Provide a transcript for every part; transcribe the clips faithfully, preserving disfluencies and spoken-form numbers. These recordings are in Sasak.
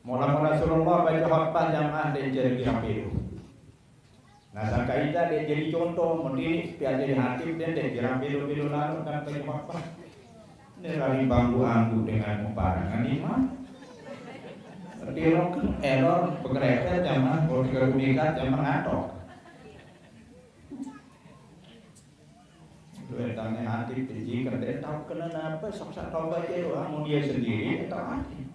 Mula-mula Rasulullah baca khutbah jamaah ndeq jari girang belo. Nah, sangkaq ite ndeq jari contoh, mending piaq jari khatib, ndeq girang belo-belo lalo kan baca khutbah. Ndeq lari banggu-anggu dengan muparangan imam. Tiro kan error, pengerepet jamaah, kalau tiga mikat jamaah ngantok. Lu entangne ati biji kerte tau kena nape, sok sak tau baca doang, mun dia sendiri tau ati.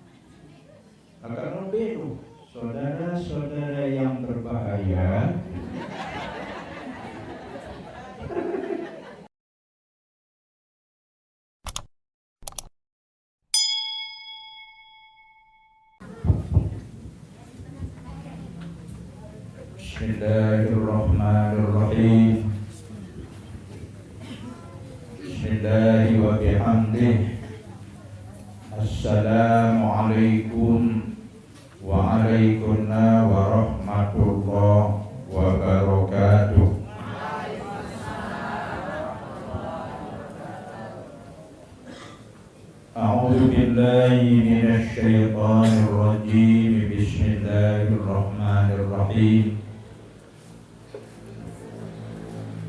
Agak ngombe tu. Saudara-saudara yang berbahaya. Bismillahirrahmanirrahim. Bismillahi wa bihamdih. Assalamualaikum wa alaikunna warahmatullahi wabarakatuh. A'udzu billahi minasy syaithanir rajim. Bismillahirrahmanirrahim.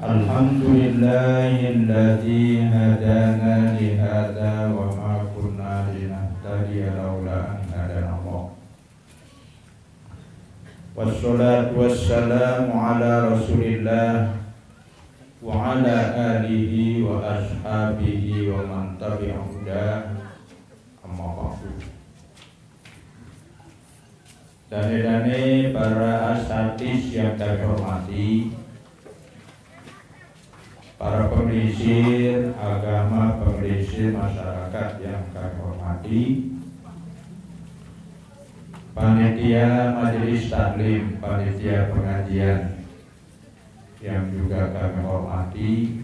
Alhamdulillahilladzi hadana li hadza wa ma kunna linahtadiya laula an hadanallah. Wassalatu wassalamu ala Rasulillah wa ala alihi wa ashabihi wa man tabi'a huda, amma ba'du. Dane-dane para asatiz yang kami hormati, para pemelingsir agama, pemelingsir masyarakat yang kami hormati, panitia majelis taklim, panitia pengajian yang juga kami hormati,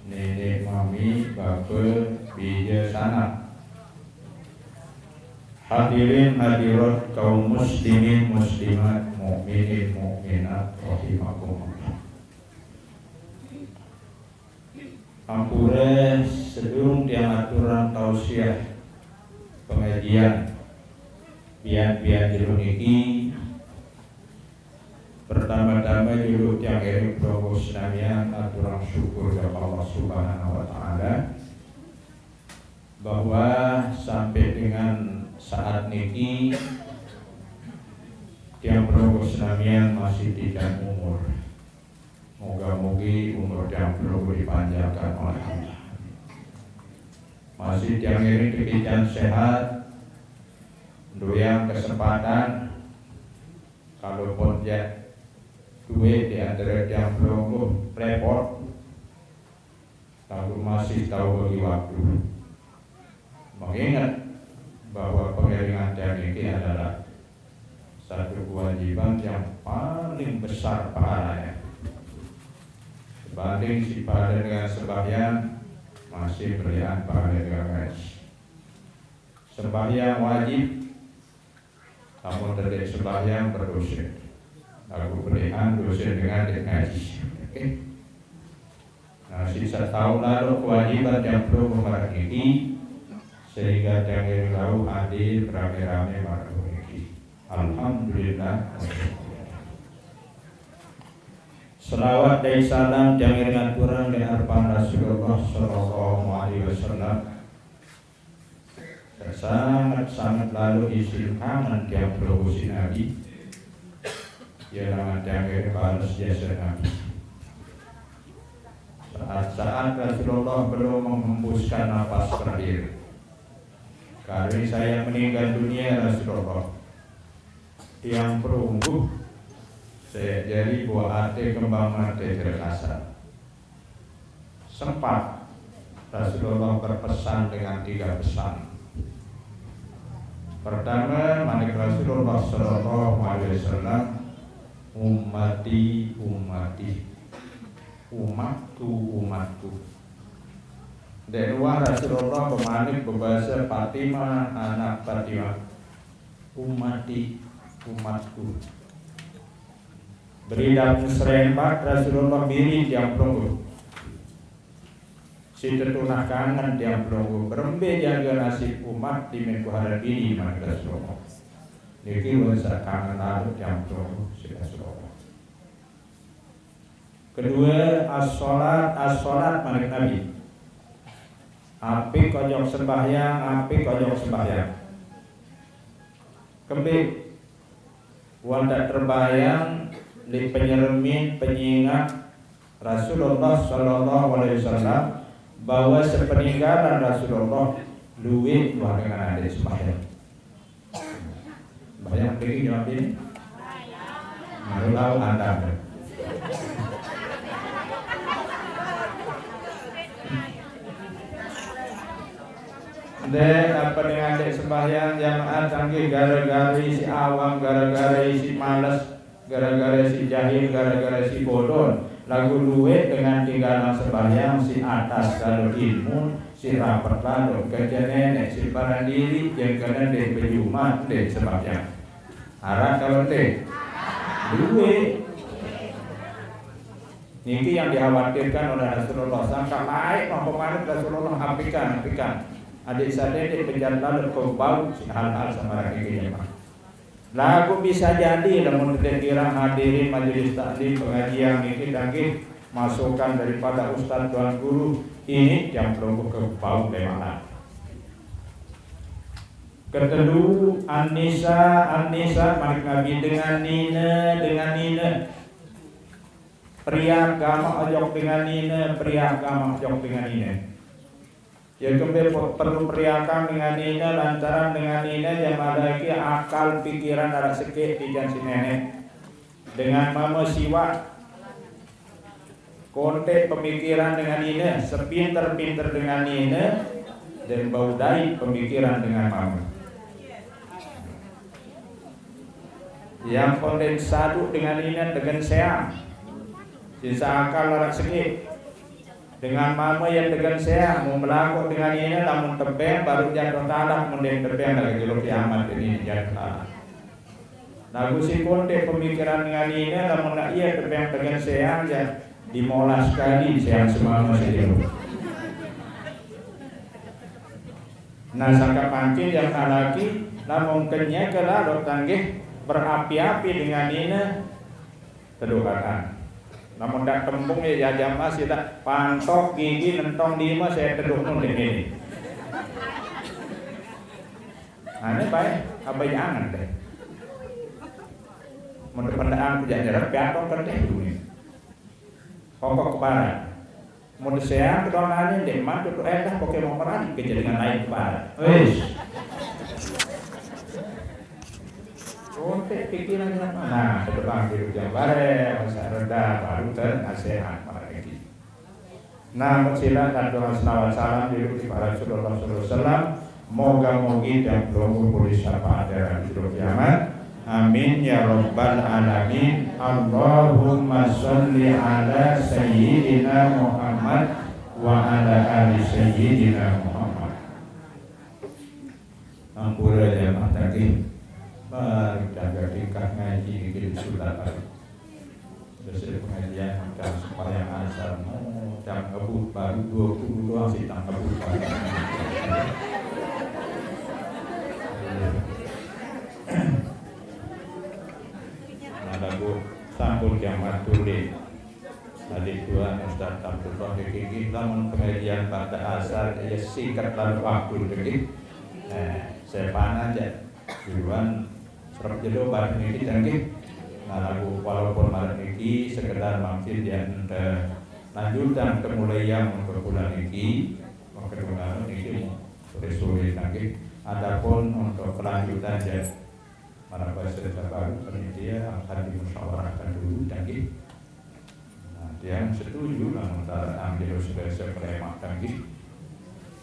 nenek, mami, bape, bije, sanak, hadirin hadirat, kaum muslimin muslimat, mukminin mukminat rahimakumullah. Ampure sedurung tiang aturang tausiah pengajian bian-bian jelo niki, pertama-tama jelo tiang iring pelungguh senamian aturang syukur jok Allah Subhanahu wa Ta'ala bahwa sampai dengan saat niki tiang pelungguh senamian masih tican umur. Moga-mogi umur tiang pelungguh dipanjangkan oleh Allah. Masih tiang iring tekican sehat, ndoyang kesempatan, kalaupun jaq due di antare tiang pelungguh repot, laguq masih tau bagi waktu. Mengingat bahwa pengiringan tiang niki adalah satu kewajiban yang paling besar pahalanya. Sebanding siq pahale dengan sembahyang, masih beleqan pahale dengan ngaji. Sembahyang wajib, lamun ndeq sembahyang bedose. Laguq beleqan dose dengan ndeq ngaji. Oke. Nah, siq saq tao lalo kewajiban tiang pelungguh maraq niki, sehingga tiang iring rauh hadir berame-rame maraq niki. Alhamdulillah. Selawat dait salam tiang iring aturang leq arepan Rasulullah sallallahu alaihi wasallam. Sanget-sanget lalo isiq kangen tiang pelungguh siq Nabi. Ie langan tiang iring bales jase Nabi. Saat-saat Rasulullah belum menghembuskan napas terakhir, kali saya meninggal dunia, Rasulullah, tiang pelungguh saq jari buaq ate kembang mate jero kasar. Sempat Rasulullah berpesan dengan tiga pesan. Pertama, manik Rasulullah sallallahu alaihi wasallam, "Ummati, ummati." Umatku, umatku. Ndeq luah Rasulullah bemanik bebase Fatimah, anak Fatimah. Ummati, umatku. Beridap serempak Rasulullah miring tiang pelungguh. Sitetunah kangen tiang pelungguh, berembe jage nasib umat di minggu hari ini, mani Rasulullah. Niki wen sak kangen lalu tiang pelungguh, si Rasulullah. Kedua, as-salat, as-salat, mani Nabi. Apik ojok sembahyang, apik ojok sembahyang. Kembe, wanda terbayang di penyeremin penyingat Rasulullah sallallahu alaihi wasallam, bahwa sepeninggalan Rasulullah, luwih wah dengan adik sembahyang. Sembahyang pergi jawab ini. Baru tahu anda. Dek, apa dengan dek sembahyang jamaah canggih gara-gara isi awam, gara-gara isi males, gara-gara si jahil, gara-gara si bodoh, lagu duit dengan tinggalan sembahyang si atas kalau ilmu, si rapat lalu kerja nenek, si para diri, yang kena dek berjumat, dek sembahyang. Harap kalau dek duit. Niki yang dikhawatirkan oleh Rasulullah. Sangka baik mampu manut Rasulullah, apikan, apikan. Adik sadedek pejalan kau bau hal-hal sama lagi jamaah. Lagu bisa jadi lamun tedek kirang hadirin majelis taklim pengajian niki tanggih masukan daripada ustaz tuan guru ini yang perlu kebau lewat. Ketelu, Anisa, Anisa, mari ngabi dengan nina, dengan nina. Pria agama ojok dengan nina, pria agama ojok dengan nina. Ya kembe perlu periakan dengan nina, lantaran dengan nina yang ada lagi akal pikiran ada sekit di jansi nenek. Dengan mama siwa, kontek pemikiran dengan nina, sepinter-pinter dengan nina, dan bau dai pemikiran dengan mama. Yang konten sadu dengan nina, dengan seang. Sisa akal larak sekit. Dengan mama yang dengan seang, mau melakuk dengan nina, lamun tebeng, baru jatuh talak, mun den tebeng, lagi juluh kiamat ini jatuh talak. Lagu si kontek pemikiran dengan nina, lamun nak iya tebeng dengan seang, ya, dimolas sekali seang semama saja. Nah, sangka pangkin yang laki, lamun kenyeke lalu tanggih berapi-api dengan nina, teduh akan. Lamun dak tembung ya jajama sida pantok gigi nentong lima saya teduh nun dek ini. Ane bae, apa jangan deh. Mun pendaan tidak nyerap piatok kan deh dunia. Pokok kebaran. Mun seang kedonane dek mantu tu endah poke mau merani kejadian lain kebaran. Wis. Kontek pikiran yang mana? Nah, ke depan di ujung bare, masa reda, baru ter nasehat para ini. Nah, mun sila dan doa selawat salam di Rasulullah sallallahu alaihi wasallam. Moga-mogi tiang pelungguh pulih syafaat di hari kiamat. Amin ya rabbal alamin. Allahumma salli ala sayyidina Muhammad wa ala ali sayyidina Muhammad. Ampura jamaah tadi. Baru jaga tingkah ngaji di Sultan. Selesai pengajian, macam sembahyang asar, mau jam ngebut baru dua puluh doang sih, tak ngebut baru. Nah, lagu sampun yang matulin. Tadi Tuhan Ustaz Abdullah dikiki lamun pengajian pada asar, ya singkat lalu waktu dikiki. Eh, saya panah aja. Duluan serap jelo bareng niki canggih. Nah, lagu walaupun bareng niki sekedar mampir dia ente lanjutan temulai yang untuk bulan niki, maka dengan niki mau sore-sore canggih. Adapun untuk kelanjutan ya, mana bahasa baru panitia akan dimusyawarahkan dulu canggih. Nah, tiang setuju lamun tarat ambil sudah sepremak tanggih.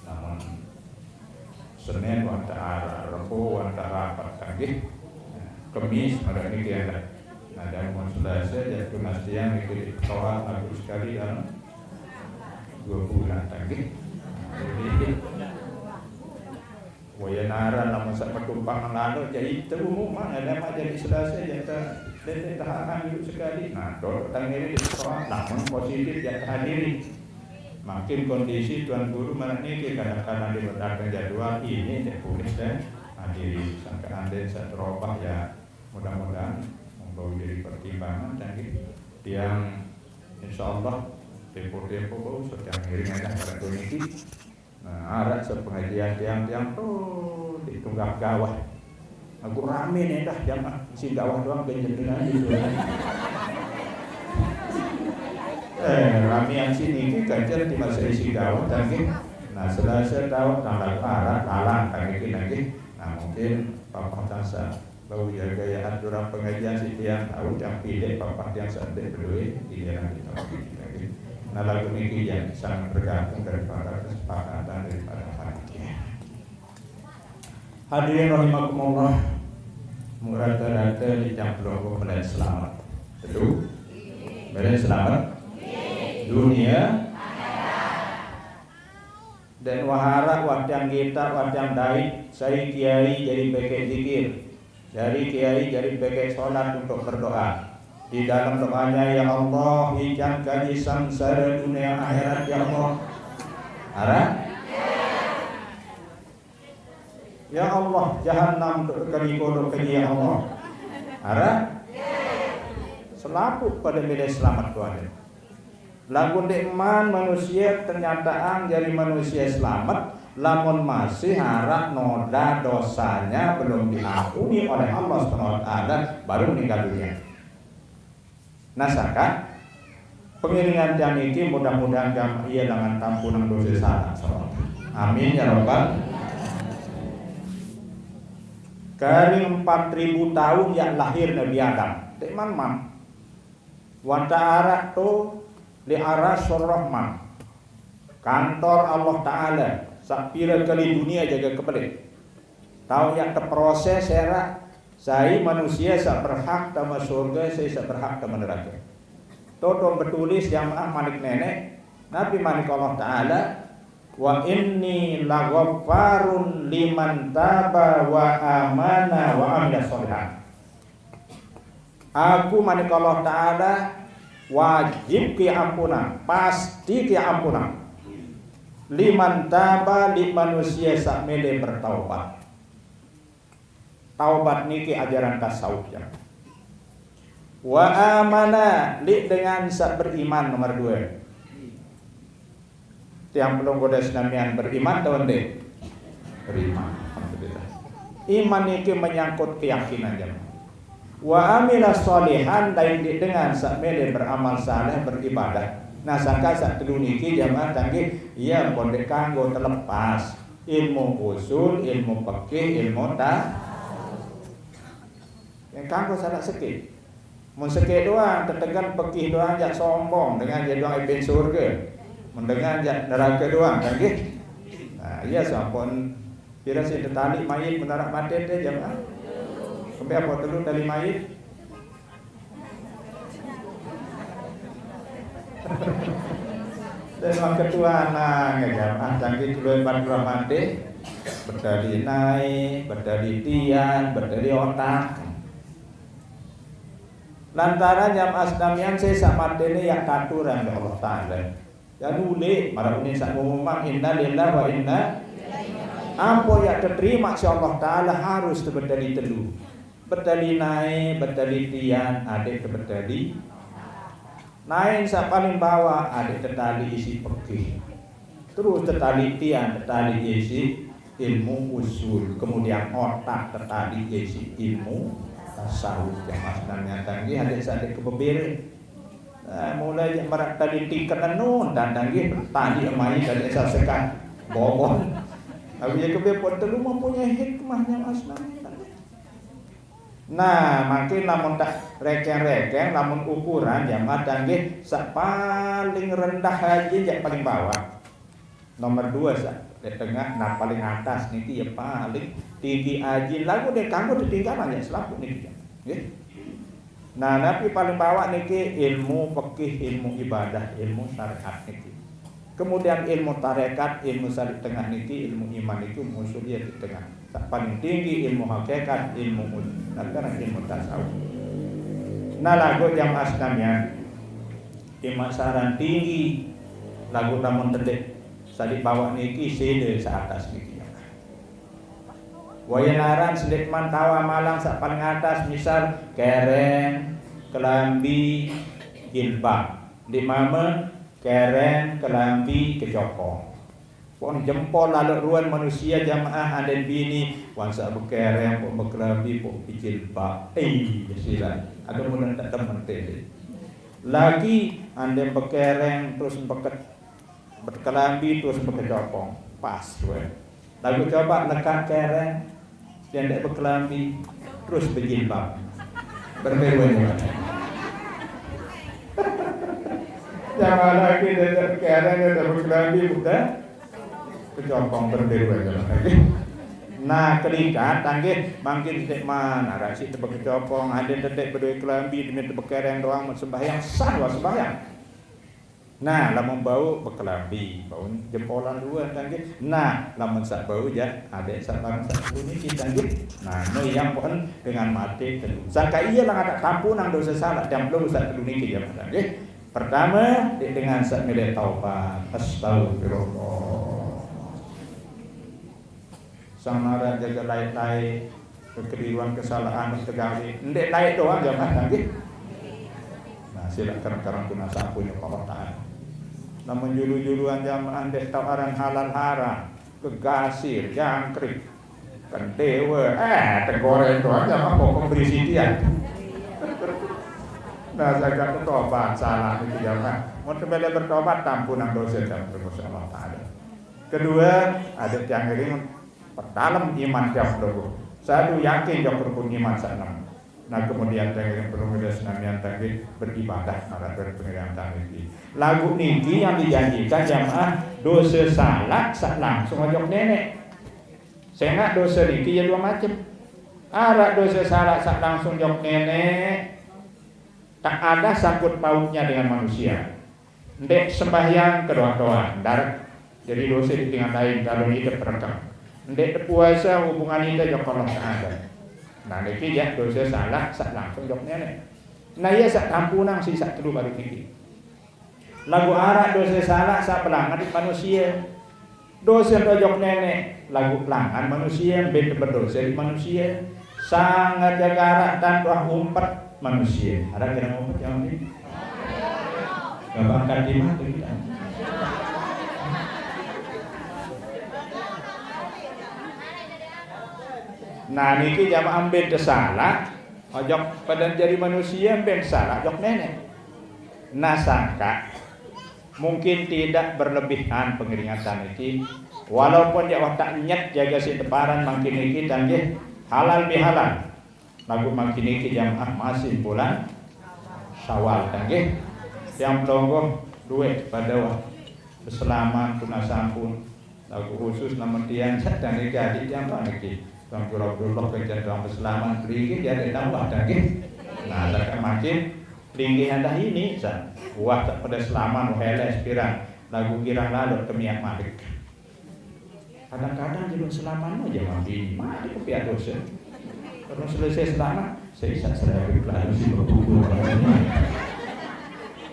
Namun Senin wanta arah, Rebo wanta rapat tanggih. Kemis pada ini tiada. Nah, dan mun Selasa jatuh nasi yang itu di pesawat aku sekali dalam dua bulan tanggih. Jadi Wayah naran lamun sak petumpang lalu jadi terumu mang ada mak jadi selasa jata dede tahakan dulu sekali. Nah, dot tangiri di sekolah namun positif jata hadiri. Makin kondisi Tuan Guru maraq niki, kadang-kadang dia dateng jadwal, ini ndeq boleh deh hadiri, sangkaq andin saq terobah ya. Mudah-mudahan monggo jadi pertimbangan, canggih. Tiang, insyaallah, tempo-tempo bau setiap ngiring aja pada niki. Nah, araq sepengajian tiang-tiang tuh di tunggak gawah. Aku rame nih dah, jangan sing gawah doang, ganjil dengan itu. Eh, ramean sini iki ganjil di masa isi gawah, canggih. Nah, selasa tahu tanggal araq lalang, canggih lagi. Nah, mungkin Bapak Tansa bau jaga ya aturan pengajian sitian, tahu yang pilih Bapak yang sendiri berdua, giliran kita lagi. Nah, lagu ini yang sangat tergantung daripada kesepakatan daripada panitia. Hadirin rahimakumullah, murata-rata di campur melayan selamat. Betul? Melayan selamat. Dunia. Dan waharap watiang kita, watiang dait, sai kiai jadi bekek zikir. Jari kiai jari pekek solat untuk berdoa. Di dalam doanya, "Ya Allah, ijan kami sangsara dunia akhirat, ya Allah." Araq? "Ya Allah, jahannam untuk kami kodok kami, ya Allah." Araq? Selapuq pada milih selamat Tuhan. Laguq ndeqman manusie ternyataang jari manusie selamet, lamun masih araq noda dosanya belum diampuni oleh Allah Subhanahu wa Ta'ala, baru meninggal dunia. Nah, saka, pengiringan tiang niki mudah-mudahan jam ie langan tampunang dose salaq. Amin ya rabbal. Karing empat ribu taun yaq lahir Nabi Adam. Ndeqman-man. Wah, araq to leq Arasur Rahman, kantor Allah Taala, saq pire kali dunie jage kebelik. Taoq yaq teproses eraq, sai manusie saq berhak tame surge, sai saq berhak tame nerake. Totoq betulis jamaah manik Neneq, napi manik Allah Taala, "Wa inni laghaffarun liman taba wa amana wa amila sholihan." Aku, manik Allah Taala, wajib keampunan, pasti keampunan. Liman taba, leq manusie saq mele bertaubat. Taubat niki ajaran tasawuf, ya. Wa amana, leq dengan saq beriman, nomor due. Tiang pelungguh dait senamian, beriman atau ndeq? Beriman. Alhamdulillah. Iman niki menyangkut keyakinan, jemaah. Wa amila sholihan, dait ndeq dengan saq mele beramal saleh, beribadah. Nah, sangkaq saq telu niki, jemaah, canggih, ie pun ndeq kanggo telepas. Ilmu usul, ilmu fikih, ilmu ta-, yang kanggo salaq sekeq. Mun sekeq doang, tetegen pekih doang jaq sombong, dengan ie doang epin surge. Mun dengan jaq nerake doang, kan nggih? Nah, ie sampun pire sih tetali mayit mun araq mate te, jemaah? Kembe ape telu tali mayit? Dan wah ketuanang, jemaah, canggih telu empat puluh mate. Betali nae, betali tian, betali otak. Lantaran jamaah senamian saq matene yaq taturan leq Allah Taala. Ya nuleq, maraq unin saq ngumumang, "Inna lillahi wa inna." Ampoq yaq teterimaq siq Allah Taala harus tebetali telu. Betali nae, betali tian, adeq tebetali. Naen saq paling bawaq, adeq tetali isiq pekih. Terus tetali tian, tetali isiq ilmu usul, kemudian otak tetali isiq ilmu tasawuf. Jamaah senamian canggih, adeq saq ndeq kebebere. Eh, mulai jaq maraq tali tingkat enun, dan canggih tali emai tali saq sekat bobon. Laguq ie kebe pun telu mempunyai hikmah, jamaah senamian. Nah, mangkin lamun tak rekeng-rekeng, lamun ukuran jamaah canggih saq paling rendah ajin jaq paling bawaq. Nomor due saq leq tengaq, nah, paling atas niki ya paling tinggi ajin, laguq ndeq kanggo tetinggalan ya selapuq niki, nggih. Nah, napi paling bawaq niki? Ilmu fikih, ilmu ibadah, ilmu syariat niki. Kemudian ilmu tarekat, ilmu saq leq tengaq niki, ilmu iman niki, ilmu usul ya leq tengaq. Saq paling tinggi ilmu hakikat, ilmu ud-, nah, sekarang ilmu tasawuf. Nah, laguq jamaah senamian, iman saran tinggi, Laguq lamun tedek saq leq bawaq niki, side saq atas niki. Wayah naran sendikman tawa malang saq paling atas, misal kereng, kelambi, jilbab. Ndeq mame kereng, kelambi, kecokong. Pon jempol laloq ruen manusie jamaah anden bini, wan saq bekereng, pok bekelambi, pok bejilbab. Eh, silaq. Ada mulen tak temen tele. Lagi anden bekereng terus beket-, bekelambi terus bekecokong. Pas, weh. Laguq coba lekaq kereng, ndeq bekelambi, terus bejilbab. Berbeda. Jamaah lagi ndeq kereng, ndeq bekelambi, udah kecokong, berbeda. Nah, kelikat, tanggih, mangkin sik man, araq siq tebekecokong, ade tetek bedoe kelambi, demi tebekereng doang, mun sembahyang, sah wah sembahyang. Nah, lamun bau bekelambi, bau jempolan due, tanggih. Nah, lamun saq bau, jaq, adeq saq bareng saq telu niki, tanggih. Nah, no yang pohon dengan mate telu. Sangka ie lah ngatak tampunang dose salaq, tiang pelungguh saq telu niki, jaq, tanggih. Pertame, ndeq dengan saq mele taubat. Astagfirullah. Sang naran jage laeq-laeq, kekeliruan, kesalahan tegawe. Ndeq laeq doang, jamaah, tanggih. Nah, silaq kereng-kereng guna sampun nyepelok taat. Lamun julu-juluan jamaah ndeq tao aran halal haram, kegasir, jangkrik, kendewe, eh, tegoreng doang, jamaah, pokok berisi tian. Nah, zakat tobat, salah niki, jamaah. Mun tebele bertobat, tampunang dose, tampunang Allah Taala. Kedue, adeq tiang ngiring perdalem iman tiang pelungguh. Sadu yakin jok rukun iman saq enem. Nah, kemudian tiang ngiring pelungguh senamian tanggih beribadah maraq pengirian tanggih. Laguq niki yang dijanjikan jamaah dose salaq saq langsung ojok Neneq. Sengaq dose niki ye due macem. Araq dose salaq saq langsung jok Neneq, tak ada sangkut pautnya dengan manusia. Ndeq sembahyang kedoaq-doaq, ndaraq jari dose di dengan lain, lalu ite perekeng. Ndeq tepuase, hubungan ite jok Allah Taala. Nah, niki jaq dose salaq saq langsung jok Neneq. Nah, ie saq tampunang siq saq telu baruq niki. Laguq araq dose salaq saq belangan leq manusie. Dose ojok Neneq, laguq langan manusie, mbe tebedose leq manusie. Sanget jage araq tan doang umpet manusie. Araq kira umpet yang ni? Gampang kan di mate kita. Nah, niki jamaah mbe tesalaq, ojok pade jari manusie, mbe tesalaq jok Neneq. Nah, sangkaq mungkin tidak berlebihan pengeringatan niki, walaupun jaq wah tak nyet jage siq teparan mangkin niki tanggih halal bihalal. Laguq mangkin niki jamaah masih bulan Syawal tanggih. Tiang pelungguh due pade wah beselaman tunas ampun. Laguq khusus lamun tiang saq niki adik tiang tak niki. Tuan Guru Abdullah kencen tuan beselaman pelinggih dia ada tambah tanggih. Nah, tak makin pelinggih ada ini, sa. Wah, tak pada selaman, wah, eles piran. Laguq girang lalu temiak malik. Kadang-kadang jelo selaman aja mati. Mati kepiak dosa. Terus selesai selamat, saya isak saya lalu si berkumpul.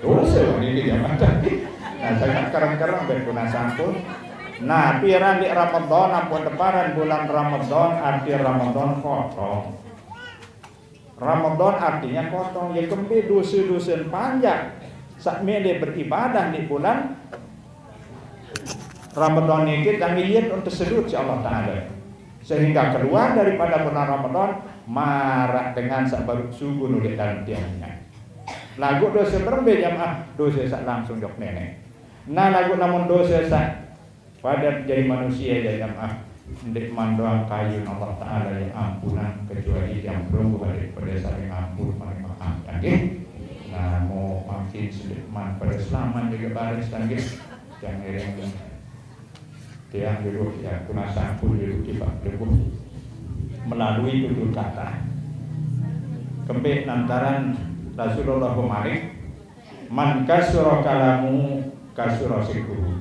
Dosa niki jamaah. Nah, saya kereng-kereng ben guna sampun. Nah, piran di Ramadan, ampun teparan bulan Ramadan, arti Ramadan kotong. Ramadan artinya kotong, ya kembe dosa-dosa panjang. Saq mele beribadah di bulan Ramadan niki, tanggih yen tesedut si Allah Taala. Sehingga keluar daripada bulan Ramadan, maraq dengan saq baruq suguh nulik dalem tiang minyak. Laguq dose berembe jamaah, dose saq langsung jok Neneq. Nah, laguq lamun dose saq pade jari manusie jaq jamaah, ndeqman doang kayun Allah Taala yang ampunan, kecuali tiang pelungguh pade, pade saling ampun, paling maaf, tanggih. Nah, mau makin sendeqman pade selaman jage baris, tanggih. Tiang ngiring, tiang juluq, ya, guna sampun juluq tipaq pelungguh melalui tutur kata. Kembe lantaran Rasulullah bemarik, "Man kasura kalamu, kasura sikru."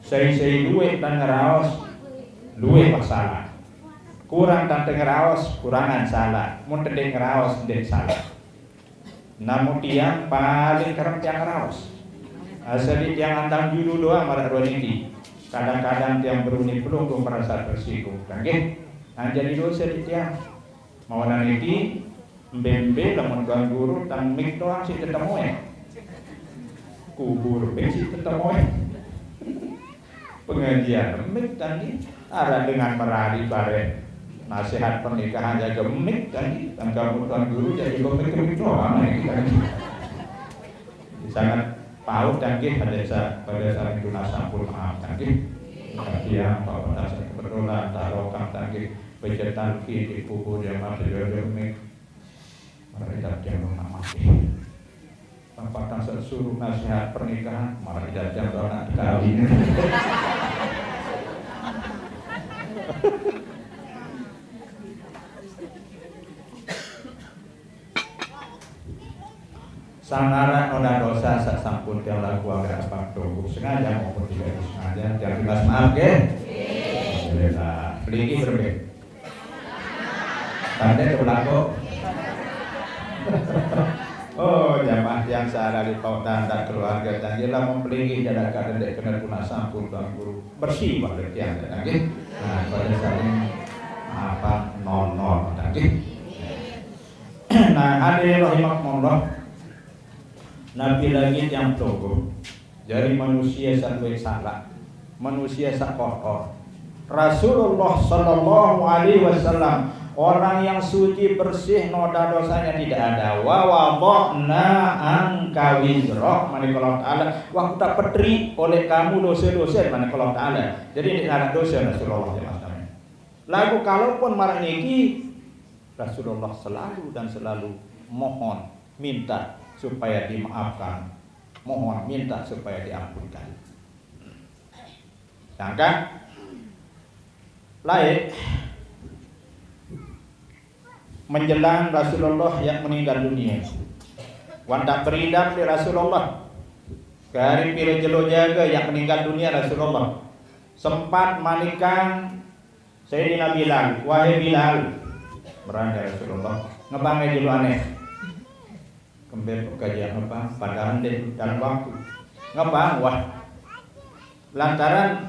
Sai-sai lueq tan ngeraos, lueq wah salaq. Kurang tan ngeraos, kurangan salaq. Mun tedeq ngeraos, ndeq salaq. Namun tiang paling kereng tiang ngeraos. Asal di tiang andang julu doang maraq roh niki. Kadang-kadang tiang beruni pelungguh merasa tersinggung. Kan nggih? Nah, jadi dosa di tiang. Maunan niki, embe-embe lamun Tuan Guru tang mik doang siq tetemoe. Kubur mik siq tetemoe. Pengajian mik tang nggih. Araq dengan merari bareh nasihat pernikahan jage mik tang nggih. Tang kamu Tuan Guru jage mik-mik doang niki tang nggih. Sanget paut tang nggih, pada sa-, pada saat itu nah sampun maaf tang nggih. Tapi yang Pak Pedas kebetulan tak lokang tang nggih, pecetan ki di kubur yang masih jojo mik. Maraq idat tiang anak mati. Bapak tansaq suruh nasihat pernikahan, maraq idat tiang anak kawin. Sang araq noda dosa saq sampun tiang lakuang areq apang tunggu sengaja maupun tidak disengaja, tiang tunas maaf, nggih? Alhamdulillah. Peliki berembe? Tande ke belakang. Oh, jamaah tiang saq araq leq pauq tande keluarge tiang, ye lamun pelinggih jadah kade ndeq kene tunas sampun Tuan Guru. Bersih wah leq tiang tiang nggih. Nah, pada saling apa nonor tiang nggih. Nah, hadirin rahimakumullah. Napi lagi tiang pelungguh. Jari manusie saq lueq salaq, manusie saq kotor. Rasulullah sallallahu alaihi wasallam, orang yang suci bersih noda dosanya tidak ada. Wa wada'na anka wizrak, manik Allah Ta'ala. Wah, ku tak petri oleh kamu dosa-dosa, manik Allah Ta'ala. Jadi ndeq araq dose Rasulullah jemaah sekalian. Laguq kalaupun maraq niki, Rasulullah selalu dan selalu mohon, minta supaya dimaafkan. Mohon, minta supaya diampunkan. Sedangkan laeq menjelang Rasulullah yaq meninggal dunie, wantaq beridap leq Rasulullah, kari pire jelo jage yaq meninggal dunie Rasulullah, sempat manikang Sayyidina Bilal, "Wahai Bilal," berange Rasulullah, "ngebang ae jelo ane." Kembe pekejaq ngebang, padahal ndeq dalem waktu. Ngebang, wah. Lantaran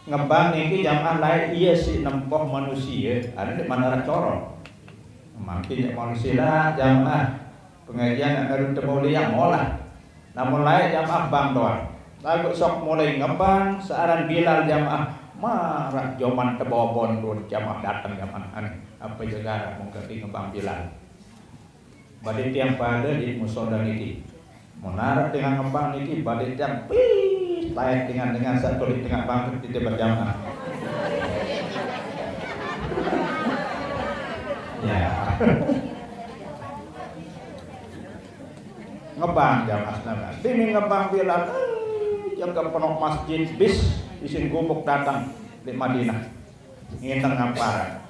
ngebang niki jamaah laeq ie siq nempoh manusie, ane ndeq manara corong. Mangkin jaq manusie lah jamaah pengajian ndeq naru tebau liang molah. Lamun laeq jamaah bang doang. Laguq sok mulai ngebang, searan Bilal jamaah, maraq joman tebobon run jamaah dateng jamaah ane. Ape jegara mung keti ngebang Bilal. Bade tiang pade di musola niki. Mun araq dengan ngebang niki, bade tiang pih, laeq dengan-dengan saq tuli tengaq bangket ite berjamaah. Ya. Ngebang jamaah senama. Timbin ngebang Bilal, eh, jangke penoq masjid, bis isin gubuk dateng leq Madinah. Nginteng ngampar.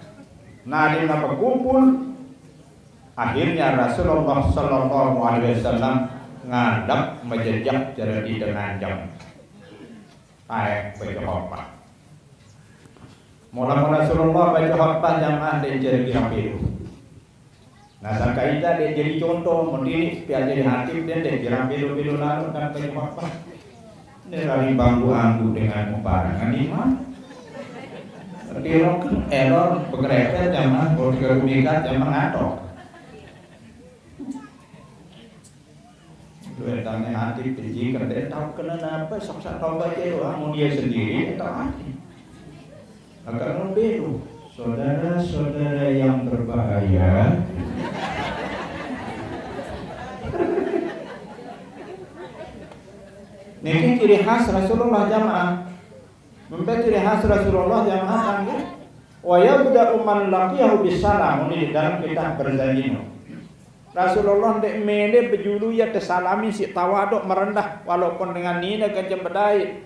Nadin apa kumpul, akhirnya Rasulullah sallallahu alaihi wasallam ngadep mejejak jero ite nganjeng. Taek bace khotbah. Mula-mula Rasulullah bace khotbah jamaah ndeq jari girang belo. Nah, sangkaq ite ndeq jari contoh, mun tilik piaq jari hakim, ndeq girang belo-belo lalo kan bace khotbah. Ndeq lari banggu-anggu dengan muparangan imam. Tiroken error, bekerepet jamaah, kalau tiga minggat jamaah ngatok. Duetane hati penjikan, dia tahu kena apa, sok-sok tahu baca doang, mau dia sendiri, dia tahu hati. Agak ngebelu. Saudara-saudara yang berbahaya. Niki ciri khas Rasulullah jamaah. Mbe ciri khas Rasulullah jamaah kan nggih? Wa yabda'u man laqiyahu bis salam, ini di dalam kitab Barzanjino. Rasulullah ndeq mele bejulu ie tesalami siq tawaduk merendah, walaupun dengan nine kenceng bedait,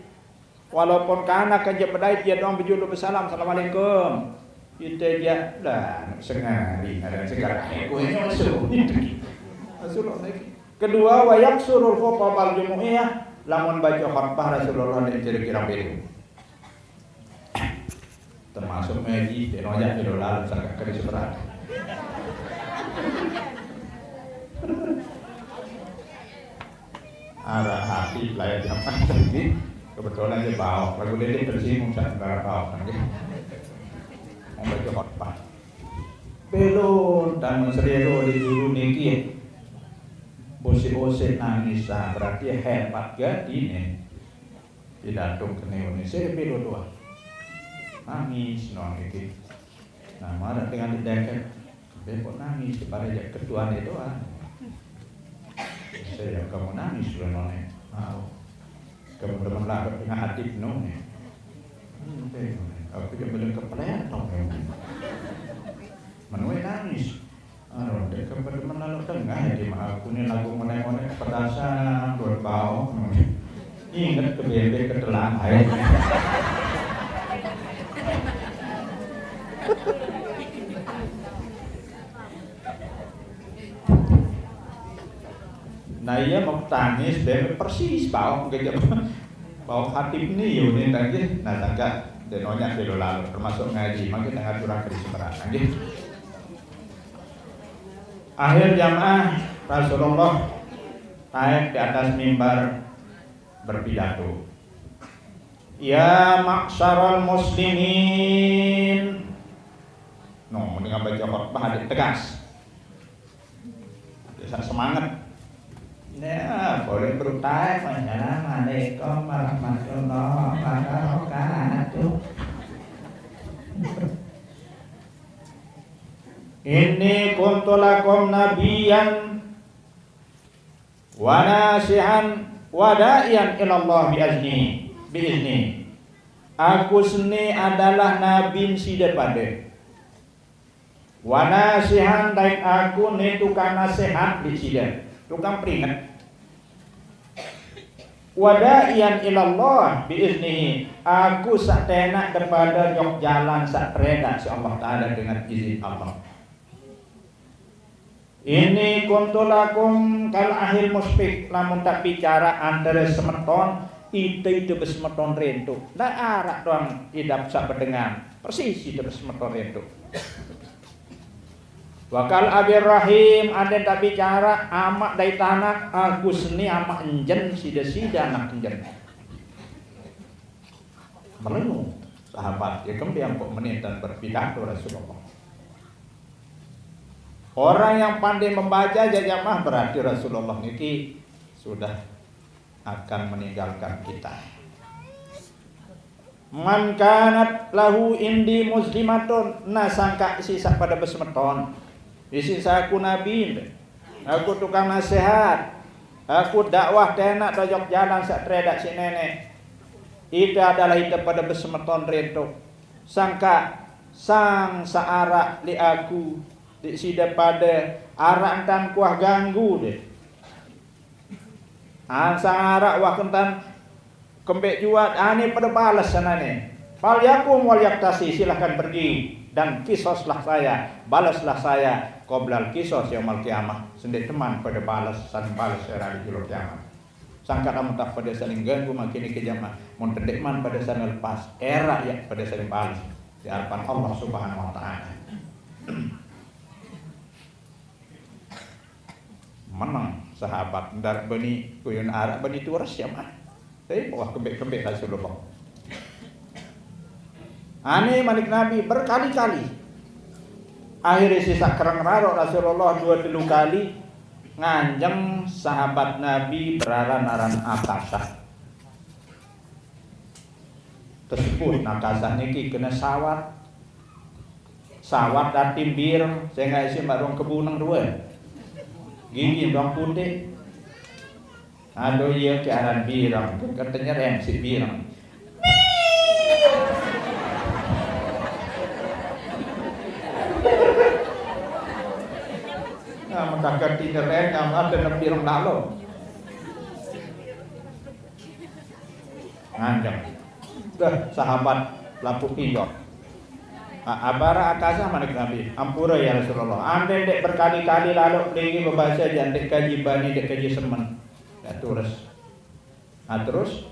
walaupun kanak kenceng bedait, ie doang bejulu besalam, "Assalamualaikum." Ite jaq, "Lah, sengari ada segala kowe nyusu." Rasulullah niki. Kedua, wa yaksurul khutabal jumu'iyah, lamun bace khotbah Rasulullah ndeq jari girang belo. Termasuk ngaji, ndeq nojaq jelo lalem sangkaq kali seberat. Araq Di layar jamaah tadi, kebetulan dia bawa. Lagu dia tersinggung saat negara bawa, kan, dia. Mau baca khotbah. Belum, dan serero di dulu niki. Bosik-bosik nangis, ah, berarti hebat gati nih. Pidato kene ini, saya belum doang. Nangis, no, niki. Nah, marah dengan di deket. Dia kok nangis, daripada ya ketuane doang. Saya, "Kamu nangis, None?" "Mau." "Kamu demen lagu dengan hati penuh nih." "Hmm, oke, None. Aku juga belum kepletok, ya." Menuai nangis. Aduh, dia kamu demen lalu tengah ya, di aku nih lagu monek-monek kepedasan, buat bau. Ingat ke bebek ketelan air. Nah, iya mau tangis, bebek persis, bau, gitu. Bau hati ini, ya, ini tadi. Nah, tangga, dan nyonya dulu lalu, termasuk ngaji, makin dengar curang di seberang, gitu. Akhir jamaah, Rasulullah naik di atas mimbar berpidato. "Ya ma'syaral muslimin." No, dengan baca khotbah ada tegas. Bisa semangat. Ya, boleh berutang. "Assalamualaikum warahmatullahi wabarakatuh. Ini kuntu lakum nabiyan wa nasihan wa da'iyan ilallah bi izni, bi izni. Aku seni adalah nabi sida pada. Wa nasihan, dan aku ni tukang nasihat di sida, tukang peringat. Wa da'iyan ilallah bi iznihi, aku sak tenak daripada jok jalan sak tereda si Allah Ta'ala dengan izin Allah. Ini kuntu lakum kal ahil muspik, lamun tak bicara antara semeton, ite-ite besemeton rento. Ndak arak doang idap sak bedengan. Persis ite besemeton rento. Wakal abir rahim, ada tak bicara amak dai tanak, aku seni amak enjen sida-sida anak enjen. Merenung sahabat, ya kembiang kok menit dan berpidato Rasulullah. Orang yang pandai membaca jajamah berarti Rasulullah niki sudah akan meninggalkan kita. Man kanat lahu indi muslimatun, nah sangka sisa pada besemeton. Isi saku nabi, aku tukang nasihat, aku dakwah tenak tojok jalan sak teredak si nenek. Ite adalah ite pada besemeton rento. Sangka sang saarak li aku, di sida pada arak entan kuah ganggu deh. Ang sang arak wah kentan kembek juat, ane pada balas sanane. Fal yakum wal yaktasi, silahkan pergi dan kisoslah saya, balaslah saya, qoblal kisos yaumal kiamah. Sendek teman pada balas, san balas era di julu kiamat. Sangka kamu tak pada saling ganggu makini ke jamaah. Mun tedek man pada saling lepas, era ya pada saling balas di hadapan Allah Subhanahu wa Ta'ala. Menang sahabat, ndar bani kuyun arak bani turas ya mah. Tapi wah kembek-kembek Rasulullah. Ane manik Nabi berkali-kali. Akhirnya sisa kereng raro Rasulullah dua telu kali nganjeng sahabat Nabi beraran-aran Akasah. Tersebut Akasah niki kena sawat. Sawat dati bireng, sehingga isi marung kebuneng dua. Gigi dong putih. Aduh, iya ke aran bireng, katanya remsi bireng. Nah, maka katanya rem, ada bireng lalu. Nganjeng. Dah, sahabat lapuk pinjol. A-, abara Akasah manik Nabi. Ampura ya Rasulullah. Ande dek berkali-kali lalu pelingi bebaca aja dek kaji bani dek kaji semen. Ya terus. Nah terus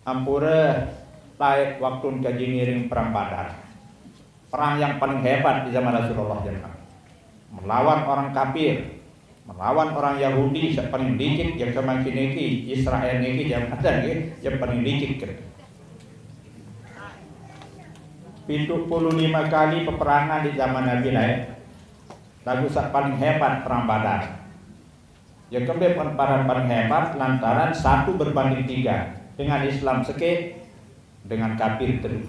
ampura laik waktu kaji ngiring perang Badar. Perang yang paling hebat di zaman Rasulullah jemaah. Melawan orang kafir. Melawan orang Yahudi saq paling licik, jangke mangkin niki Israel niki jangke nggih, saq paling licik. Pitu puluh lima kali peperangan di zaman Nabi laeq, laguq saq paling hebat perang Badar. Jangke mbe perang paling hebat lantaran satu berbanding tiga, dengan Islam sekeq, dengan kafir telu.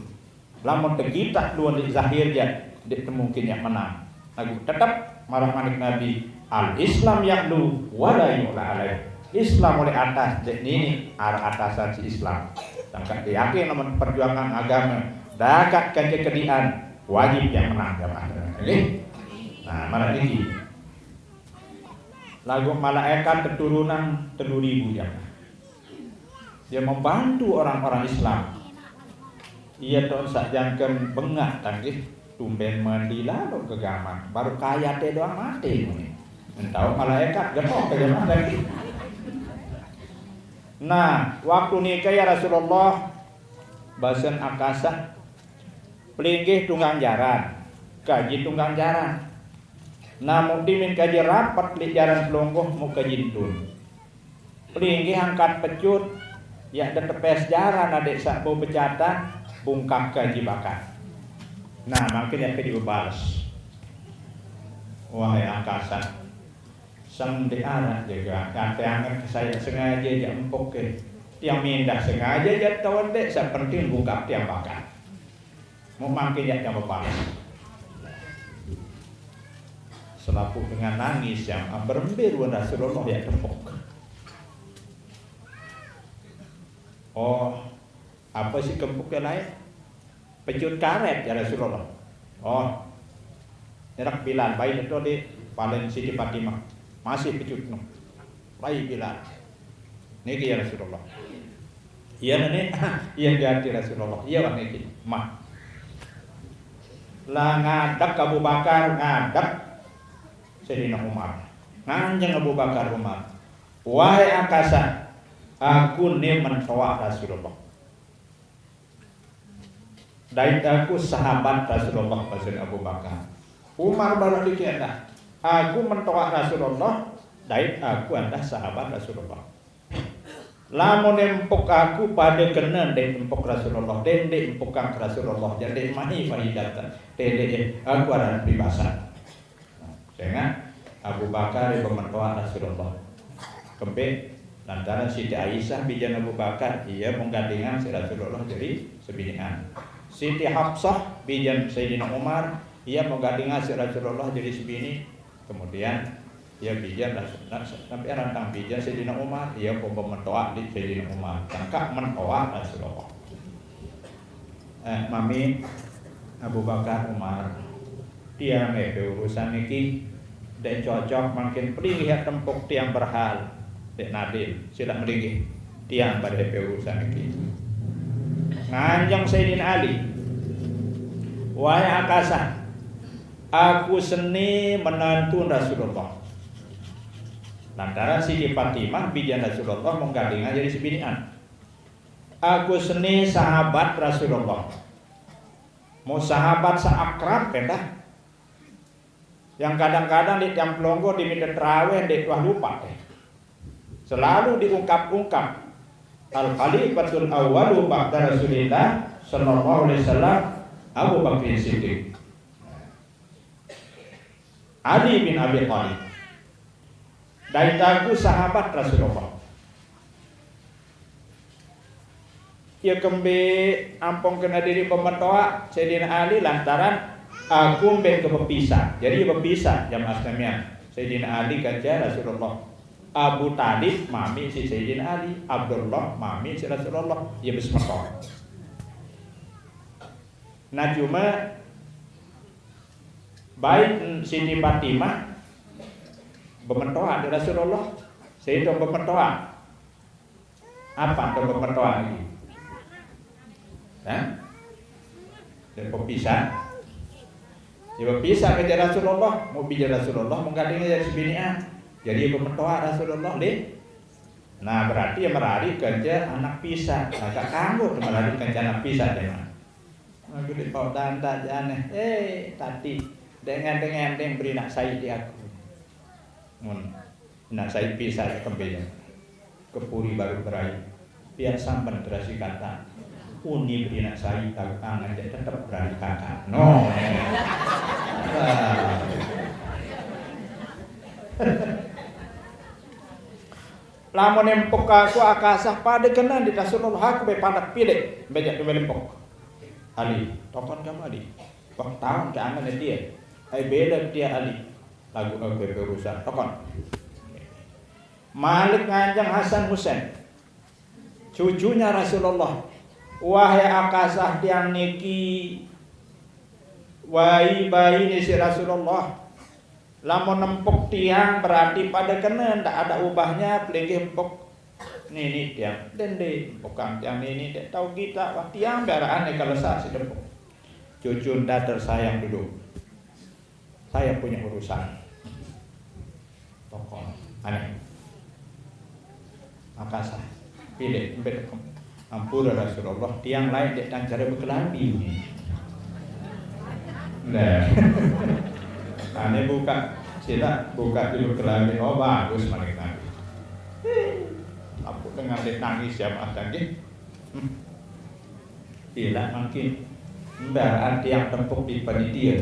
Lamun tegitaq due leq zahir jaq, ndeq temungkin yaq menang. Laguq tetep maraq manik Nabi, "Al-Islam ya'lu wa la yu'la alaih." Islam uleq atas, ndeq niniq araq atasan siq Islam. Sangkaq yakin lamun perjuangan agame dagaq kance kediqan, wajib yaq menang jamaah. Nggih. Nah, maraq niki. Laguq malaekat keturunan telu ribu jamaah. Ie membantu orang-orang Islam. Ie taoq saq jangken bengaq tanggih, tumben mandi lalo gegaman, baruq kayate doang mate muni. Entauq malaekat gemuk ke jamaah tanggih. Nah, waktu nike ya Rasulullah, basen Akasah, pelinggih tunggang jaran, kaji tunggang jaran. Nah, muq dimin kaji rapet leq jaran pelungguh, muq kaji entun. Pelinggih angkat pecut, yaq de tepes jaran adeq saq bau becatan, bungkak kaji bakat. Nah, mangkin yaq kaji bebales. Wahai Akasah, sang ndeq araq jage ate anget ke sai sengaje jaq empuk ke. Tiang mindah sengaje jaq tao ndeq, saq penting bungkak tiang bakat. Muq mangkin yaq jaq bebales. Selapuq dengan nangis jaq, "Berembe ruen Rasulullah yaq tempuk?" "Oh, ape siq kempuk ke laeq?" "Pecut karet, ya Rasulullah." "Oh, ereq Bilal, bait ento leq palen Siti Fatimah. Masih pecutnu." Bait Bilal. "Niki, ya Rasulullah." "Iya, Nenek." "Iya, ganti Rasulullah." "Iya, Pak, niki." Mah. Lah ngadek Abu Bakar, ngadek Sayyidina Umar. Nganjeng Abu Bakar Umar, "Wahai Akasah, aku ne mentoaq Rasulullah. Dait aku sahabat Rasulullah," basen Abu Bakar. Umar baruq niki endah, "Aku mentoaq Rasulullah, dait aku endah sahabat Rasulullah. Lamun empuk aku pade kene ndeq empuk Rasulullah, ndeq, ndeq empukang Rasulullah, jaq ndeq mani faidah, ndeq, ndeq, aku araq peribasan." Sengaq Abu Bakar ie bementoaq Rasulullah. Kembeq? Lantaran Siti Aisyah bijen Abu Bakar, ie menggadingang siq Rasulullah jari sebiniqan. Siti Hafsah bijen Sayyidina Umar, ie menggadingang siq Rasulullah jari sebiniq. Kemudian, ie bijen Rasul-, sampai rantang bijen Sayyidina Umar, ie pun bementoaq leq Sayyidina Umar. Sangkaq mentoaq Rasulullah. "Eh, Mami, Abu Bakar, Umar, tiang epe urusan niki ndeq cocok, mangkin pelinggih yaq tempuk tiang berhal, ndeq nadil, silaq melinggih. Tiang pade epe urusan niki." Nganjeng Sayyidina Ali, "Wahai Akasah, aku seni menantun Rasulullah." Lantaran Siti Fatimah bijen Rasulullah menggadingang jari sebiniqan. "Aku seni sahabat Rasulullah." Muq sahabat saq akrab endah. Yang kadang-kadang leq tiang pelungguh dimite terawih ndeq tuah lupaq deh. Selalu diungkap-ungkap. Al-Khalifatul Awwalu ba'da Rasulillah sallallahu alaihi wasallam, Abu Bakrin Siddiq. Ali bin Abi Thalib. Dait aku sahabat Rasulullah. Ie kembeq ampung kene diriq bementoaq Sayyidina Ali lantaran aku mbe ke bepisah. Jari bepisah jamaah senamian. Sayyidina Ali kance Rasulullah. Abu Thalib mami siq Sayyidina Ali. Abdullah mami siq Rasulullah. Ie besemeton. Nah, cume bait Siti Fatimah bementoaq leq Rasulullah. Seto bementoaq. Ape to bementoaq niki? Hah? Leq bepisah. Ie bepisah kance Rasulullah, muq bijen Rasulullah menggadingang jari sebiniqan. Jari ie bementoaq Rasulullah leq. Nah, berarti ie merariq kance anak pisaq. Nah, kanggo merariq kance anak pisaq, jemaah. Aku leq bau dandat jane. Eh, tati. Ndeq ngendeng-ngendeng berinaq sai leq aku. Mun. Nak sai pisah kembenya. Kepuri baru berai. Biar sampan terasi kata. Uni beri nak sai tahu tangan dia tetap berani kakak. No. Ah. Lamun empuk aku Akasah pada kena di Rasulullah aku be panak pilih. Banyak tu empuk. Ali, tokon kamu Ali. Wah, tahun ke angan dia. Ai bela dia Ali. Lagu aku be urusan. Tokon. Malik nganjang Hasan Husain. Cucunya Rasulullah. Wahai Akasah tiang niki. Wahai bayi ni si Rasulullah. Lamun empuk tiang berarti pada kena, ndak ada ubahnya, pelinggih empuk nini tiang. Dende, empukang tiang nini, dek tahu kita, wah tiang biaraan ni kalau sa si dempuk. Cucu nda tersayang duduk. Saya punya urusan. Tokon. Aneh. Akasah. Pilih, empet. Ampura Rasulullah, tiang lain dek tang cara berkelabi. Nah. Aneh buka, sila buka di berkelabi. Oh, bagus, malik Nabi. Apa dengan dek nangis ya, maaf, tadi. Hmm. Ila makin. Nda arti yang tempuk di panitia.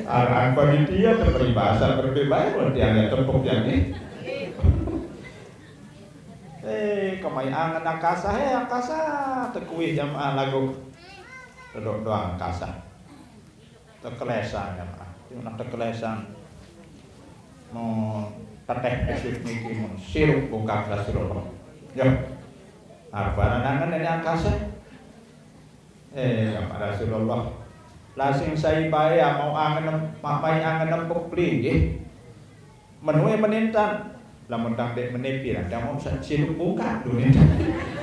Arti panitia tu peribahasa berbeda, arti yang tempuk yang ni. Eh, kemai angan Akasah, eh, Akasah, tekuih jamaah lagu. Duduk doang Akasah. Tekelesan, jamaah. Di mana tekelesan? Mau teteh besut niki, mau sirup buka Rasulullah. Ya. Apa nangan ini Akasah? Eh, ya Pak Rasulullah. Lasing saya bayar, mau angen, mamai angen empuk pelinggih. Menue menintan. Lamun tang dek menepi lah, tang mau sa-, sirup buka dulu ni.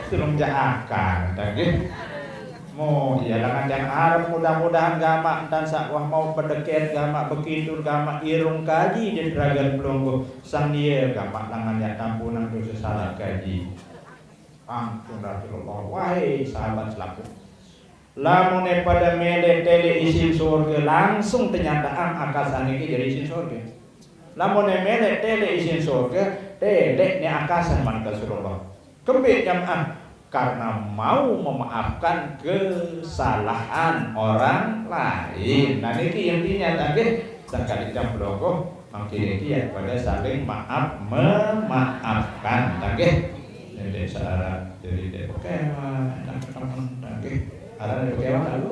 Tulung jaakan, tang nggih. Mau, iya, langan tang arep, mudah-mudahan gamak entan sak wah mau bedeket, gamak bekintur, gamak irung kaji di Dragan Pelungguh. Sang iya gamak langan ya tampunan dosa salah kaji. Ampun Rasulullah, wahai sahabat selaku. Lamune pada mele tele isin sorga, langsung tenyataan Akasah niki jadi isin sorga. Lamune mele tele isin sorga, tele ne Akasah man Rasulullah. Kembe jamaah, karena mau memaafkan kesalahan orang lain. Nah, niki intinya tadi, sekali jam Pelungguh, mangkin niki ya pada saling maaf memaafkan, tang nggih. Jadi searah, jadi dek bekewah, tang, tang, tang nggih. Arah dek bekewah lalu.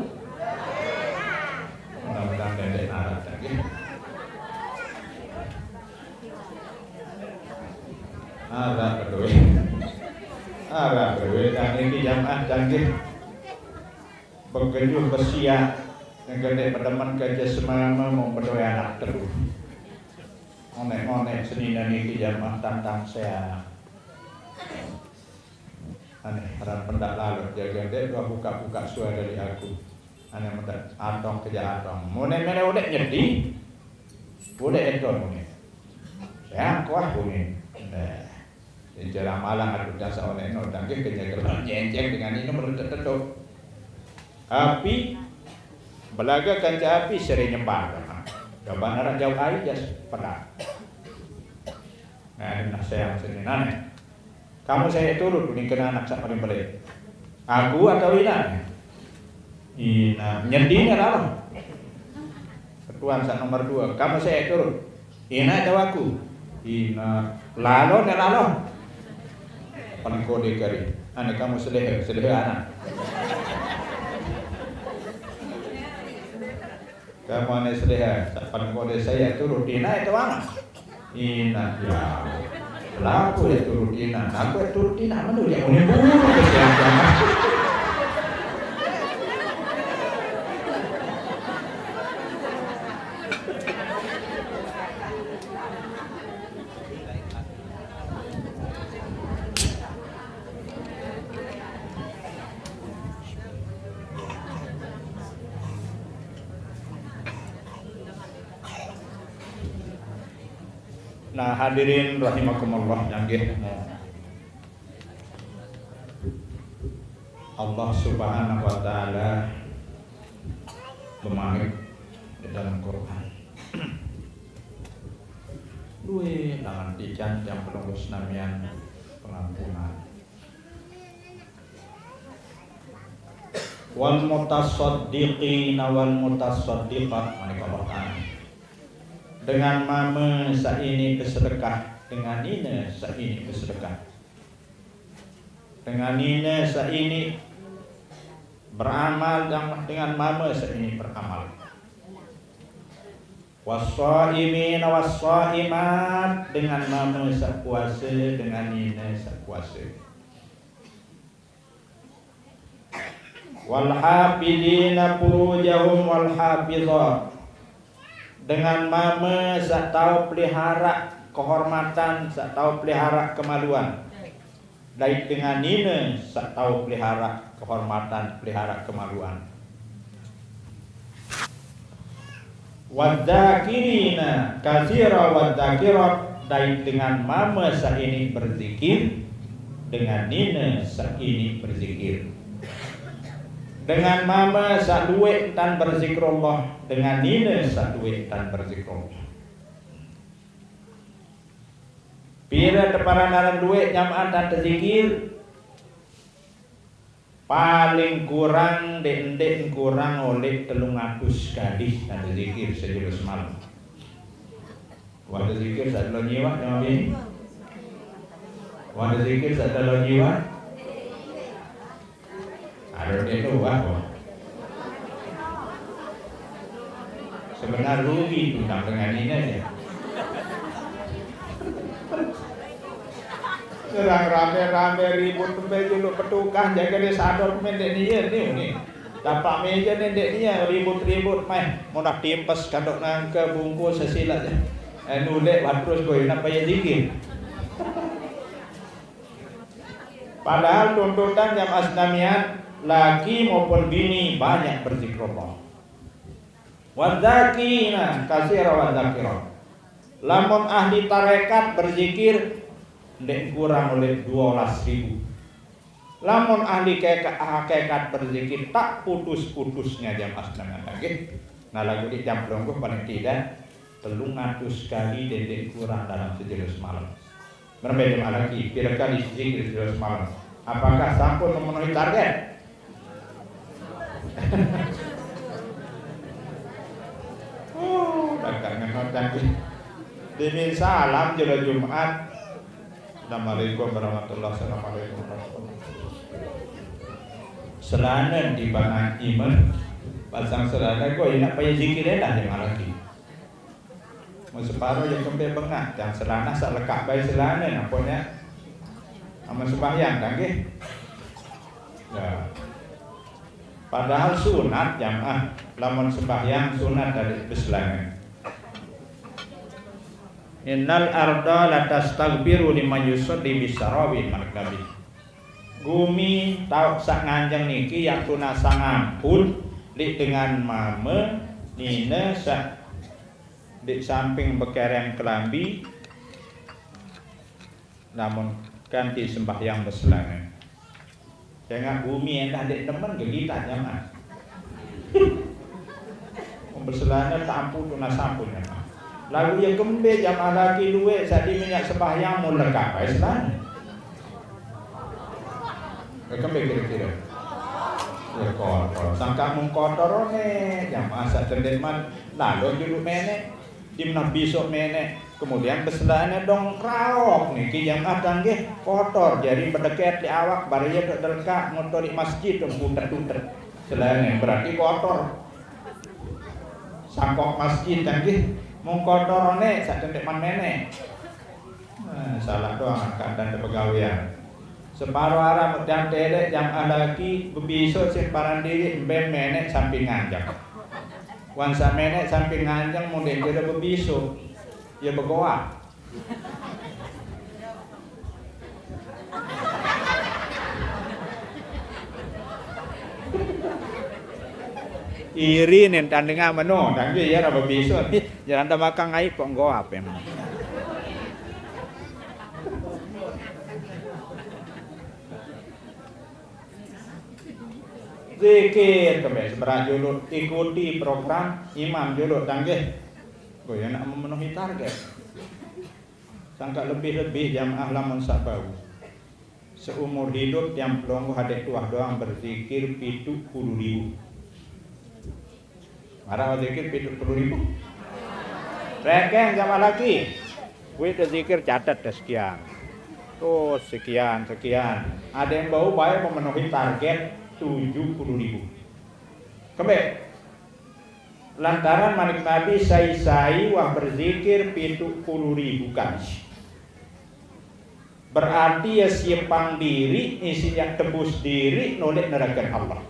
Mudah-mudahan dek arah, tang nggih. Arah kedua. Arah kedua, tang niki jamaah, tang nggih. Bekenyuh besiak, yang gede pedemen kerja semama mau bedoe anak terus. Ngonek-ngonek senina niki jamaah tantang sehat. Aneh, harapan pendak lalut, jaga dek dua buka-buka suara dari aku. Aneh mendak atong kerja atong. Mune mene udah nyedi, udah eton mune. Sehat kuah mune. Nah. Injera malang aku jasa oleh no, tang nggih, kenyek jenceng dengan ini menurut tetetuk. Api, belaga kanca api sering nyembah. Coba narak jauh air, jas pedak. Nah, ini nah sayang sini nane. Kamu saya turut, ini kena anak sak paling pelit. Aku atau ina? Ina, nyedinya lalu. Ketuan sak nomor dua, kamu saya turut. Ina atau aku? Ina, lalo ne lalo. Paling kode kari. Ane kamu selehe, selehe anak. Kamu ane selehe, paling kode saya turut. Ina atau anak? Ina, ya. Laku ya turut ina, aku ya turut ina, mana dia punya burung ke siapa? Nah, hadirin rahimakumullah, nggih. Allah Subhanahu wa taala bemamit dalam Quran. Pangantikan tiang pelungguh senamian pengampunan. Wal mutasaddiqina wal mutasaddiqat, manik Allah Ta'ala. Dengan mame saini bersedekah, dengan nine saini bersedekah. Dengan nine saini beramal, dan dengan mame saini beramal. Wassaimin wassaimat, dengan mame sapuase, dengan nine sapuase. Wal hafidina furujahum wal hafizat, dengan mame satau pelihara kehormatan, satau pelihara kemaluan. Dait dengan nine satau pelihara kehormatan, pelihara kemaluan. Wadzakirina katsira wadzakirat, dait dengan mame saini berzikir, dengan nine saini berzikir. Dengan mame sadue entan berzikrullah, dengan nine sadue entan berzikrullah. Pira teparan aran due jamaah entan tezikir? Paling kurang, dek-dek kurang oleh telung atus kali entan tezikir sejelo semalam. Wah tezikir sadelo nyiwa jamaah ini. Wah tezikir sadelo nyiwa. Ada dek dua kok. Sebenar rugi tu nak dengan ini aja. Orang rame-rame ribut tempe juluk petukah jaga dia sadar mendek dia ni ni. Tapak meja ni dek dia ribut-ribut meh. Mau nak timpes kadok nangke bungkus sesila je. Eh, nulek watrus koi nak payah zikir. Padahal tuntutan jamaah senamian, laki maupun bini banyak berzikrullah. Wadzakirina katsira wadzakirat. Lamun ahli tarekat berzikir, ndak kurang oleh dua belas ribu. Lamun ahli keka-, hakikat berzikir tak putus-putusnya jamaah senamian lagi. Nah, lagu di jam pelungguh paling tidak telung atus kali dek-dek kurang dalam sejelo semalam. Berembe jamaah laki, pira kali zikir sejelo semalam? Apakah sampun memenuhi target? Oh, dah kangen macam ni. Dimin salam jelo Jumat. Assalamualaikum warahmatullahi wabarakatuh. Selana di pangan iman. Pasang selana kok enak payah zikir dah jamaah laki. Mun separo ya kembe bengak, yang selana sak lekak bae selana, nampaknya. Amun sembahyang kan nggih. Ya. Padahal sunat jamaah, lamun sembahyang sunat dari beselana. Innal arda latastaghfiru liman yusalli bisarawi, manik Nabi. Gumi tauk sak nganjeng niki yang tuna sangampun dik dengan mame nine sak di samping bekereng kelambi, namun kanti sembahyang beselana. Tengah bumi endah dek demen gegitan jamaah. Mun beselana tampu tunas sampun jamaah. Lalu ya kembe jamaah laki luwe sadi minyak sembahyang mun lekak bae selana. Ya kembe kira-kira. Ya kotor. Sangka mun kotor one jamaah sak tendeman lalu dulu menek. Dimna besok menek, kemudian beselana dong raok niki jamaah tanggih kotor, jari bedeket di awak, baria tok delekak, motor di masjid dong putet-putet. Selana berarti kotor. Sangkok masjid tanggih, mung kotor one, sak tendeman menek. Nah, salah doang angkat dan pegawean. Separo arah mutiang tedek jamaah laki bebiso sing paran diri embe menek samping nganjeng. Wan sak menek samping nganjeng mun dek jero bebiso. Ya begoak. Iri nen tandingan meno, dan dia ya bebiso. Jalan tamakang ai pok nggo ape. Zikir kembe seberat juluk, ikuti program imam juluk tanggih. Kok ya nak memenuhi target. Sangka lebih-lebih jamaah lamun sabau. Seumur hidup tiang pelungguh adeq tuah doang berzikir pitu puluh ribu. Maraq zikir pitu puluh ribu. Rekeng jamaah laki. Kuwi zikir catet deh sekian. Tuh sekian, sekian. Adeq bau bae memenuhi target tujuh puluh ribu. Kembe? Lantaran manik Nabi sai-sai wah berzikir pitu puluh ribu kali. Berarti ya siepang diri, isinya tebus diri, nolek neraka Allah.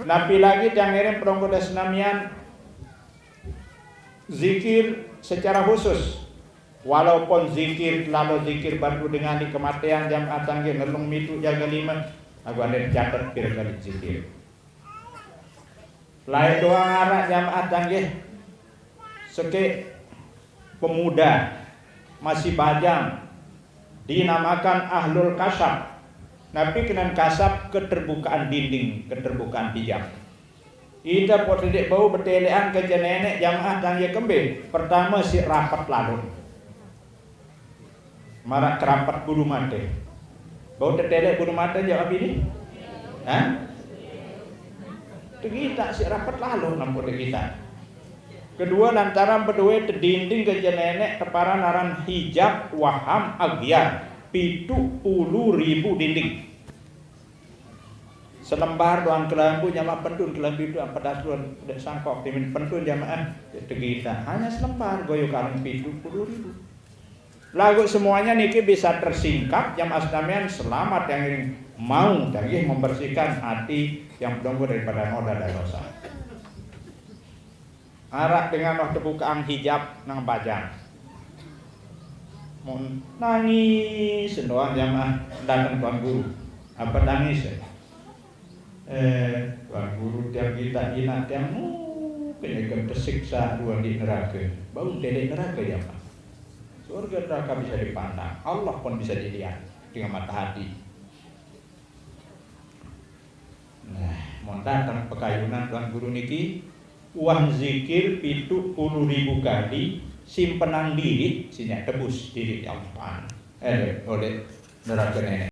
Napi lagi tiang ngiring pelungguh senamian zikir secara khusus. Walaupun zikir, lalu zikir baru dengan di kematian jamaah tanggih ngelung mitu jaga lima, aku ada dicatat pira kali zikir. Lain doang araq jamaah tanggih sekeq pemuda masih bajang dinamakan ahlul kasab. Napi kenan kasab? Keterbukaan dinding, keterbukaan hijab. Ite pok tedeq bau beteleqan kance neneq jamaah tanggih kembe? Pertame siq rapet laloq. Maraq kerapet bulu mate. Bau teteleq bulu mate jaq abini? Hah? Tegitaq siq rapet laloq nampuq tegitaq. Kedue, lantaran bedoe tedinding kance neneq teparan aran hijab waham agian pitu puluh ribu dinding. Selembar doang kelambu jamaah pentun, kelambu itu empat belas bulan, ndeq sangkok timin pentun jamaah, tegitaq. Hanya selembar, goyo kaleng pitu puluh ribu. Laguq semuanya niki bisa tersingkap, jamaah senamian selamat yang ini mau tanggih membersihkan hati yang pelungguh daripada noda dan dosa. Araq dengan wah tebukaang hijab nang bajang. Mun nangis doang jamaah dateng Tuan Guru. Apa tangis? Eh, Tuan Guru, tiang gitaq inaq tiang, uh, kenyeken tesiksa due di nerake. Bau teleq nerake jamaah. Surge neraka bisa dipandang, Allah pun bisa dilihat dengan mata hati. Nah, mun dateng pekayunan Tuan Guru niki, wah zikir pitu puluh ribu kali, simpenang diriq, sinyaq tebus diriq Allah Taala. Eh, oleh neraka neneq.